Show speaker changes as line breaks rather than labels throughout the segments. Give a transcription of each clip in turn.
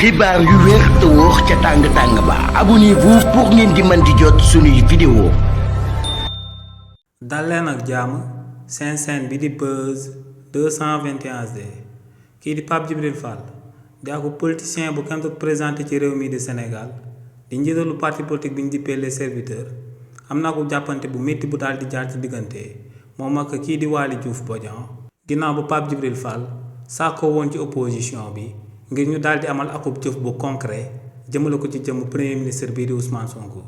xibaar yu wér te wóor ca tàng ba abonnez-vous pour ngeen di mën di jot suñuy vidéo.
dal leen ak jàmm seen bi di Buzz 221D kii di Pape Djibril Fall di ak politicien bu kenn doon présenté ci réew mi di Sénégal di njiitalu parti politique bi ñu dippee les serviteurs am na ko jàppante bu métti bu daal di jaar ci diggante moom ak kii di Waly Diouf Bodian ginnaaw bu Pape Djibril Fall sàkkoo woon ci opposition bi ngir ñu daal di amal akub jëf bu concret jëmale ko ci jëmm premier ministre bii di Ousmane Sonko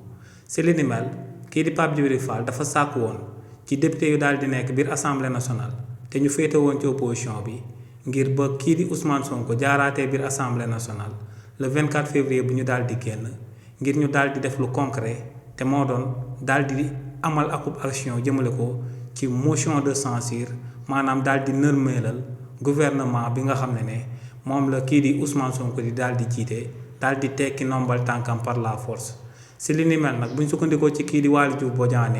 si li ni mel kii di Pape Djibril Fall dafa sàkk woon ci député yu daal di nekk biir assemblée nationale te ñu féete woon ci opposition bi ngir ba kii di Ousmane Sonko jaaraatee biir assemblée nationale le 24 février bu ñu daal di génn ngir ñu daal di def lu concret te moo doon daal di amal akub action jëmale ko ci motion de censure maanaam daal di nërmeelal gouvernement bi nga xam ne moom la kii di Ousmane Sonko di daal di jiite daal di tekki nombal tànkam par la force si li ni mel nag buñ sukkandikoo ci kii di Waly Diouf Bodian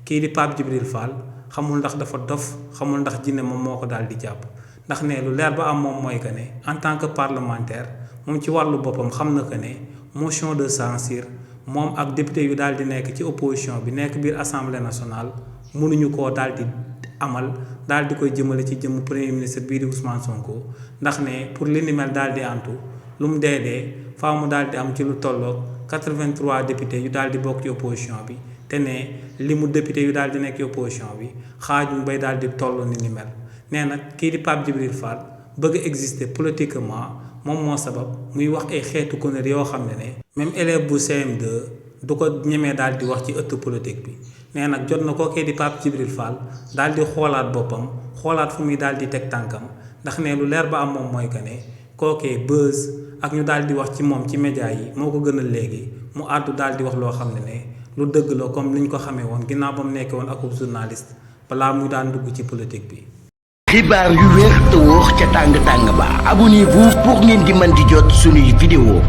kii di Pape Djibril Fall xamul ndax dafa dof xamul ndax jinne moom moo ko daal di jàpp ndax ne lu leer ba am moom mooy que ne en tant que parlementaire moom ci wàllu boppam xam na que ne motion de censure moom ak député yu daal di nekk ci opposition bi nekk biir assemblée nationale mënuñu koo daal di amal daal di koy jëmale ci jëmm premier ministre bii di Ousmane Sonko ndax ne pour li ni mel daal di antu lu mu dee faaw mu daal di am ci lu tolloog 83 députés yu daal di bokk ci opposition bi te ne li mu député yu daal di nekk ci opposition bi xaajum bay daal di toll ni mel nee nag kii di Pape Djibril Fall bëgg a exister politiquement moom moo sabab muy wax ay xeetu conneries yoo xam ne même élève bu CM2 du ko ñemee daal di wax ci ëtt politique bi nee nag jot na kookee di Pape Djibril Fall daal di xoolaat boppam xoolaat fu muy daal di teg tànkam ndax ne lu leer ba am moom mooy que ne kookee buzz ak ñu daal di wax ci moom ci média yi moo ko gënal léegi mu àddu daal di wax loo xam ne lu dëgg la comme li ñu ko xamee woon ginnaaw ba mu nekkee woon akub journaliste balaa muy daan dugg ci politique bi.
xibaar yu wér te wóor ca tàng ba abonnez-vous pour ngeen di mën di jot suñuy vidéo.